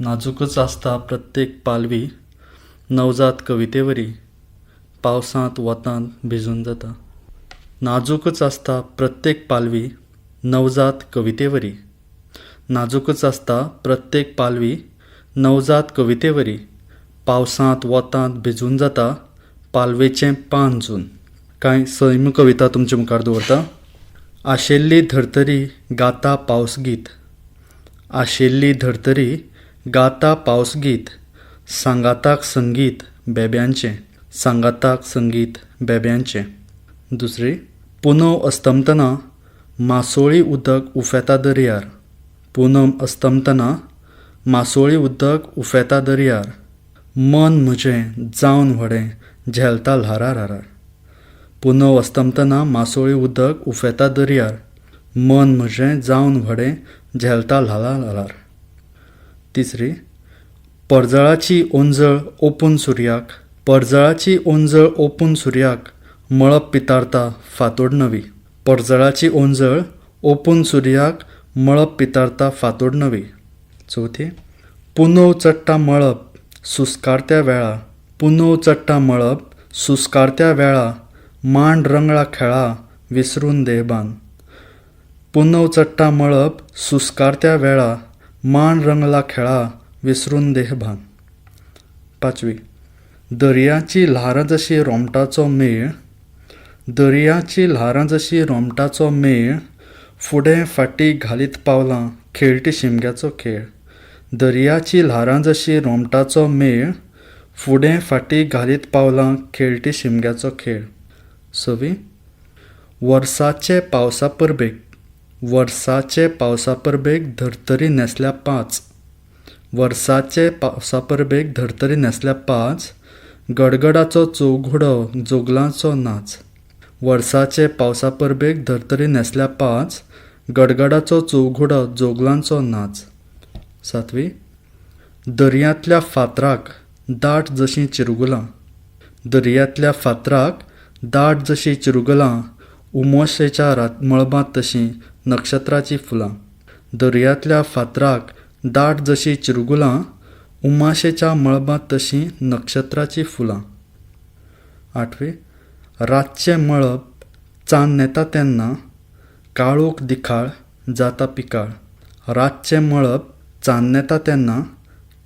नाजूकच आसता प्रत्येक पालवी नवजात कवितेवरी पावसांत वतांत भिजून जाता. नाजूकच आसता प्रत्येक पालवी नवजात कवितेवरी. नाजूकच आसता प्रत्येक पालवी नवजात कवितेवरी पावसांत वतांत भिजून जाता पालवेचें पान जून. कांय सैम कविता तुमचे मुखार दवरता. आशिल्ली धर्तरी गाता पावसगीत. आशिल्ली धर्तरी गाता पावसगीत सांगाताक संगीत बेब्यांचें. सांगाताक संगीत बेब्यांचें. दुसरी, पुनव अस्तमतना मासोळी उदक उफेता दर्यार. पुनव अस्तमतना मासोळी उदक उफेता दर्यार मन म्हजें जावन व्हडें झेलता ल्हारार ल्हारार. पुनव अस्तमतना मासोळी उदक उफेता दर्यार मन म्हजें जावन व्हडें झेलता ल्हारार ल्हारार. तिसरी, परजळाची ओंजळ ओपून सुर्याक. परजळाची ओंजळ ओपून सुर्याक मळब पितारता फांतोड नवी. परजळाची ओंजळ ओपून सुर्याक मळब पितारता फांतोड नवी. चवथी, पुनव चडटा मळब सुस्कारत्या वेळा. पुनव चडटा मळब सुस्कारत्या वेळा मांड रंगळा खेळा विसरून देहबान. पुनव चडटा मळब सुस्कारत्या वेळा मांड रंगला खेळा विसरून देहभान. पांचवी, दर्याची ल्हारां जशी रोमटाचो मेळ. दर्याची ल्हारां जशी रोमटाचो मेळ फुडें फाटीं घालीत पावलां खेळटी शिमग्याचो खेळ. दर्याची ल्हारां जशी रोमटाचो मेळ फुडें फाटीं घालीत पावलां खेळटी शिमग्याचो खेळ. सवी, वर्साचे पावसा परबेक. वर्साचे पावसा परबेक धर्तरी न्हेसल्या पांच. वर्साचे पावसा परबेक धर्तरी न्हेसल्या पांच गडगडाचो चौघुडो जोगलांचो नाच. वर्साचे पावसा परबेक धर्तरी न्हेसल्या पांच गडगडाचो चौघुडो जोगलांचो नाच. सातवी, दर्यांतल्या फातराक दाट जशीं चिरगुलां. दर्यांतल्या फातराक दाट जशीं चिरगुलां उमोशेच्या रात मळबांत तशीं नक्षत्राचीं फुलां. दर्यांतल्या फातराक दाट जशीं चिरगुलां उमाशेच्या मळबांत तशीं नक्षत्राचीं फुलां. आठवी, रातचें मळब चान्नेता तेन्ना काळोख दिखाळ जाता पिकाळ. रातचें मळब चान्नेता तेन्ना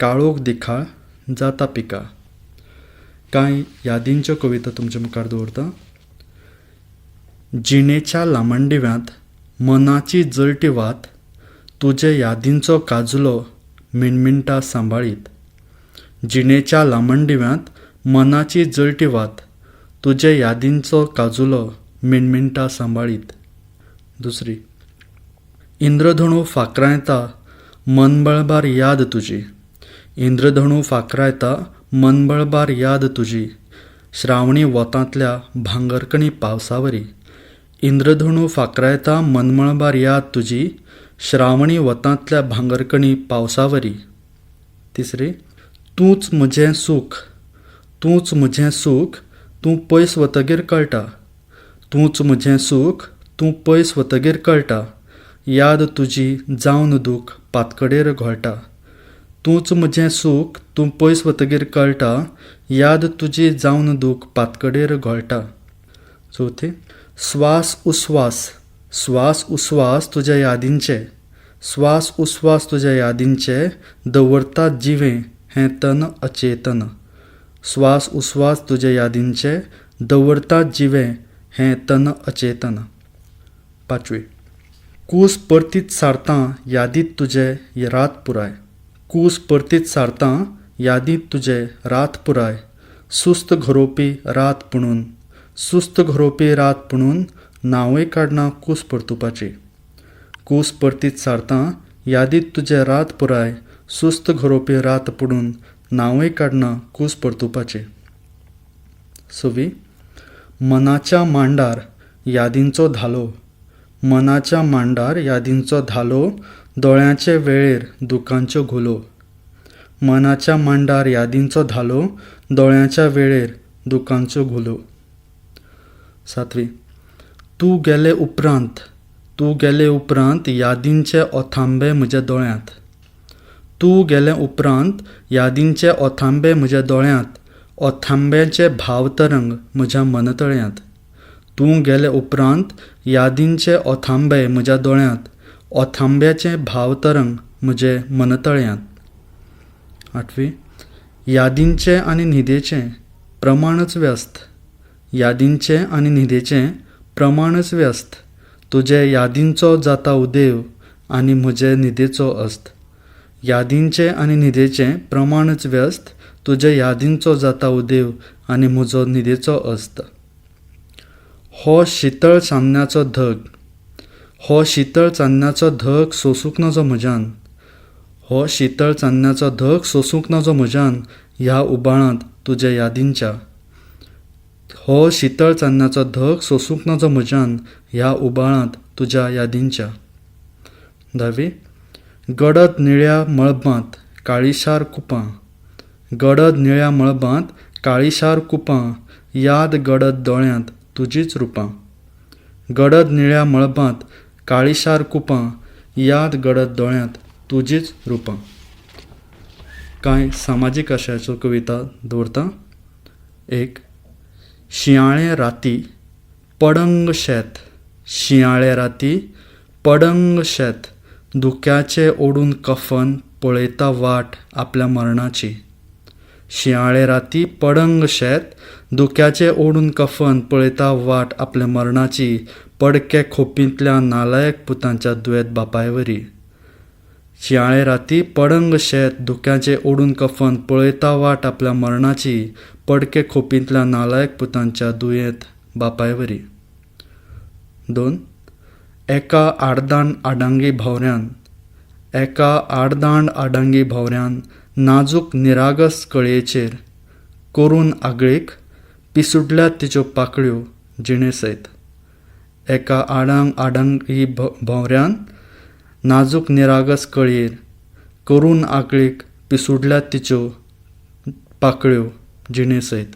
काळोख दिखाळ जाता पिकाळ. कांय यादींच्यो कविता तुमचे मुखार दवरता. जिणेच्या लामणदिव्यांत मनाची जळटी वात तुजे यादींचो काजुलो मिणमिणटा सांबाळीत. जिणेच्या लामणदिव्यांत मनाची जळटी वात तुजे यादींचो काजुलो मिणमिणटा सांबाळीत. दुसरी, इंद्रधणू फाकरायता मनबळबार याद तुजी. इंद्रधणू फाकरायता मनबळबार याद तुजी श्रावणी वोतांतल्या भांगरकणी पावसावरी. इंद्रधणू फाकरायता मनमळबार याद तुजी श्रावणी वतांतल्या भांगरकणी पावसावरी. तिसरी, तूंच म्हजें सूख. तूंच म्हजें सूख तूं पयस वतगीर कळटा. तूंच म्हजें सूख तूं पयस वतगीर कळटा याद तुजी जावन दूख पातकडेर घोळटा. तूंच म्हजें सूख तूं पयस वतगीर कळटा याद तुजी जावन दूख पातकडेर घोळटा. चवथी, स्वास उस्वास. स्वास उस्वास तुज्या यादींचे. स्वास उस्वास तुज्या यादींचे दवरता जिवें हें तन अचेतन. स्वास उस्वास तुज्या यादींचे दवरता जिवें हें तन अचेतन. पांचवी, कूस परतीत सारतां यादीत तुजे रात पुराय. कूस परतीत सारतां यादीत तुजे रात पुराय सुस्त घरोवपी रात पुणून. सुस्त घरोवपी रात पुणून नांवूय काडना कूस परतुपाची. कूस परतीत सारतां यादीत तुजे रात पुराय सुस्त घरोवपी रात पुणून नांवूय काडना कूस परतुपाची. सवी, मनाच्या मांडार यादींचो धालो. मनाच्या मांडार यादींचो धालो दोळ्यांचे वेळेर दुकांच्यो घुलो. मनाच्या मांडार यादींचो धालो दोळ्यांच्या वेळेर दुकांच्यो घुलो. सातवी, तूं गेले उपरांत. तूं गेले उपरांत यादींचे ओथांबे म्हज्या दोळ्यांत. तूं गेले उपरांत यादींचे ओथांबे म्हज्या दोळ्यांत, ओथांब्याचे भावतरंग म्हज्या मनतळ्यांत. तूं गेले उपरांत यादींचे ओथांबे म्हज्या दोळ्यांत, ओथांब्याचे भावतरंग म्हजे मनतळ्यांत. आठवी, यादींचें आनी न्हिदेचें प्रमाणच व्यस्त, यादींचें आनी न्हिदेचें प्रमाणच व्यस्त, तुजे यादींचो जाता उदेव आनी म्हजे न्हिदेचो अस्त. यादींचें आनी न्हिदेचें प्रमाणच व्यस्त, तुजे यादींचो जाता उदेव आनी म्हजो न्हिदेचो अस्त. हो शितळ चान्न्याचो धग, हो शितळ चान्न्याचो धग सोसूंक नजो म्हज्यान, हो शितळ चान्न्याचो धग सोसूंक नजो म्हज्यान ह्या उबाळांत तुजे यादींच्या. हो शितळ चान्न्याचो धग सोसूंक नजो म्हज्यान ह्या उबाळांत तुज्या यादींच्या. धावी, गडद निळ्या मळबांत काळीशार कुपां, गडद निळ्या मळबांत काळीशार कुपां, याद गडद दोळ्यांत तुजीच रुपां. गडद निळ्या मळबांत काळीशार कुपां, याद गडद दोळ्यांत तुजीच रुपां. कांय सामाजीक आशयाच्यो कविता दवरता. एक, शिंयाळे राती पडंग शेत, शिंयाळे राती पडंग शेत, धुक्याचें ओडून कफन पळयता वाट आपल्या मरणाची. शिंयाळे राती पडंग शेत, धुक्याचें ओडून कफन पळयता वाट आपल्या मरणाची, पडके खोपींतल्या नालायक पुतांच्या दुयेंत बापायवरी. शिंयाळे राती पडंग शेत, धुक्याचें ओडून कफन पळयता वाट आपल्या मरणाची, पडके खोपींतल्या नालायक पुतांच्या दुयेंत बापायवरी. दोन, एका आडदांड आडांगी भोंवऱ्यान, एका आडदांड आडांगी भोंवऱ्यान नाजूक निरागस कळयेचेर करून आगळीक पिसुडल्यात तिच्यो पाकळ्यो जिणेसयत. एका आडांग आडांगी भोंवऱ्यान नाजूक निरागस कळयेर करून आगळीक पिसुडल्यात तिच्यो पाकळ्यो जिणेसयत.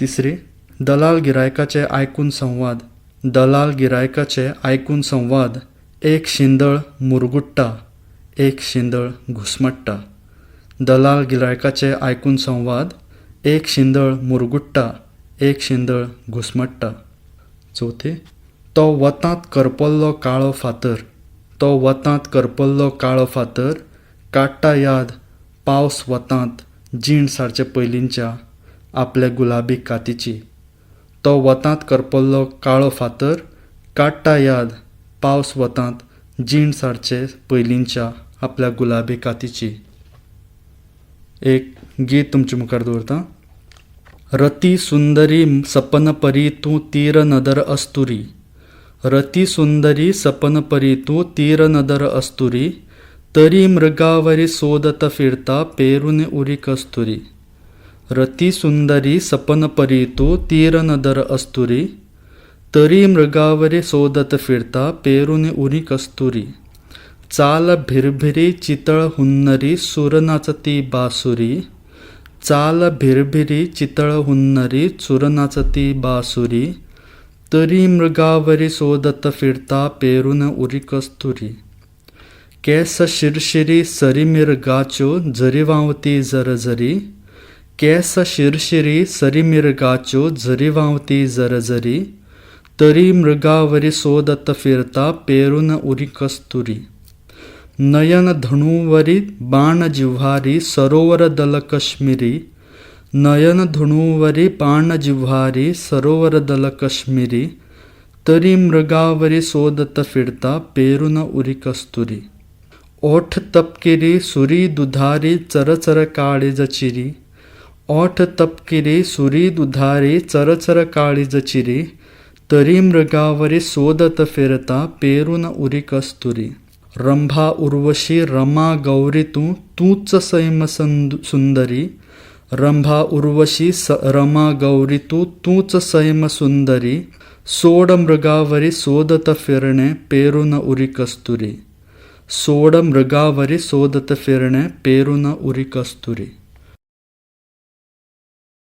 तिसरी, दलाल गिरायकाचे आयकून संवाद, दलाल गिरायकाचे आयकून संवाद, एक शिंदळ मुरगुट्टा, एक शिंदळ घुस्मट्टा. दलाल गिरायकाचे आयकून संवाद, एक शिंदळ मुरगुट्टा, एक शिंदळ घुस्मट्टा. चवथी, तो वतांत करपल्लो काळो फातर, तो वतांत करपल्लो काळो फातर, काडटा याद पावस वतांत जीण सारचे पयलींच्या आपल्या गुलाबी कातीची. तो वतांत करपल्लो काळो फातर, काडटा याद पावस वतांत जीण सारचे पयलींच्या आपल्या गुलाबी कातीची. एक गीत तुमचे मुखार दवरता. रती सुंदरी सपन परी तूं तीर नदर अस्तुरी, रती सुंदरी सपन परी तूं तीर नदर अस्तुरी, तरी मृगावरी सोदत फिरता पेरून उरी कस्तुरी. रती सुंदरी सपन परी तूं तीर नदर अस्तुरी, तरी मृगावरी सोदत फिरता पेरून उरी कस्तुरी. चाल भिरभिरी चितळ हुन्नरी सूर नाचती बासुरी, चाल भिरभिरी चितळ हुन्नरी सूर नाचती बासुरी, तरी मृगावरी सोदत फिरता पेरून उरी कस्तुरी. केस शिरशिरी सरी मिरगाच्यो झरी व्हांवती जरजरी, केस शिरशिरी सरी मिरगाच्यो झरी व्हांवती जरजरी, तरी मृगावरी सोदत फिरता पेरून उरी कस्तुरी. नयन धणुवरी बाण जिव्हारी सरोवर दल कश्मीरी, नयन धणुवरी बाण जिव्हारी सरोवर दल कश्मीरी, तरी मृगावरी सोदत फिरता पेरून उरी कस्तुरी. ओठ तपकिरी सुरी दुधारी चरचर काळीज चिरी, ओठ तपकिरी सुरी दुधारी चरचर काळीज चिरी, तरी मृगावरी सोदत फिरता पेरून उरी कस्तुरी. रंभा उर्वशी रमा गौरी तूं तूंच सैम सुंदरी, रंभा उर्वशी रमा गौरी तूं तूंच सैम सुंदरी, सोड मृगावरी सोदत फिरणे पेरून उरी कस्तुरी, सोड मृगावरी सोदत फिरणे पेरून उरी कस्तुरी.